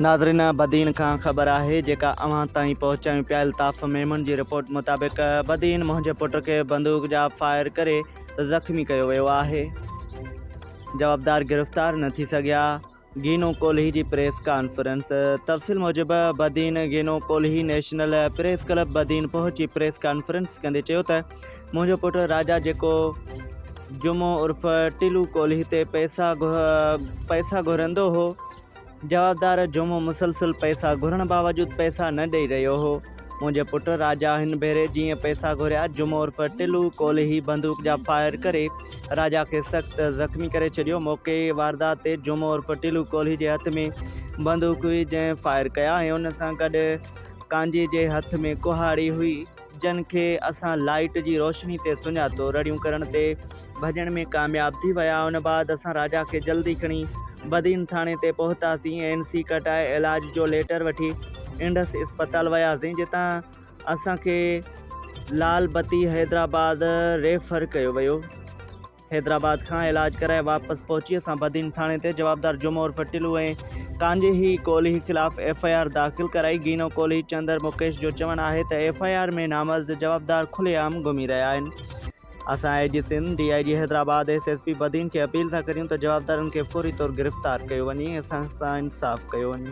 ناظرين بدين کان خبر آهي جيڪا اوهان تائين پهچايون پيا الطاف ميمڻ جي رپورٽ مطابق بدين منهنجي پٽ کي بندوق جا فائر ڪري زخمي ڪيو ويو آهي جوابدار گرفتار نه ٿي سگهيا گينو ڪولهي جي پريس ڪانفرنس تفصيل موجب Badin Gino Kolhi national press club Badin پهچي پريس ڪانفرنس ڪندي چيو ته منهنجو پٽ راجا جيڪو جمعو عرف ٽلو ڪولهي تي پئسا پئسا گهرندو هو جوابدار جمعو مسلسل پئسا گهرڻ باوجود پئسا نه ڏئي رهيو هو. منهنجي پٽ راجا هن ڀيري جيئن پئسا گهريا، جمعو عرف ٽلو ڪولهي بندوق جا فائر ڪري راجا کي سخت زخمي ڪري ڇڏيو. موقعي واردات تي جمعو عرف ٽلو ڪولهي جي هٿ ۾ بندوق هئي، جنهن فائر ڪيا ۽ ان سان گڏ ڪانجي جي هٿ ۾ ڪهاڙي هئي. جن کي اسان لائيٽ جي روشني تي سڃاتو، رڙيون ڪرڻ تي ڀڄڻ ۾ ڪامياب ٿي ويا. ان بعد اسان راجا کي جلدي کڻي بدين ٿاڻي تي پهتاسين. اين سي ڪٽائي علاج جو ليٽر وٺي انڊس اسپتال وياسين، جتان اسان کي لال بتي حيدرآباد ريفر ڪيو ويو. حيدرآباد کان علاج ڪرائي واپس پهچي اسان بدين ٿاڻي تي جوابدار جمعو عرف ٽلو ۽ ڪانجهي ڪولهي خلاف ايف I R داخل ڪرائي. گينو ڪولهي چندر مڪيش جو چوڻ آهي ته ايف I R ۾ نامزد جوابدار کلي عام گهمي رهيا آهن. اسان I G Sindh, D I G Hyderabad, S S P Badin کي اپيل ٿا ڪريون ته جوابدارن کي فوري طور گرفتار ڪيو وڃي ۽ اسان سان انصاف ڪيو وڃي.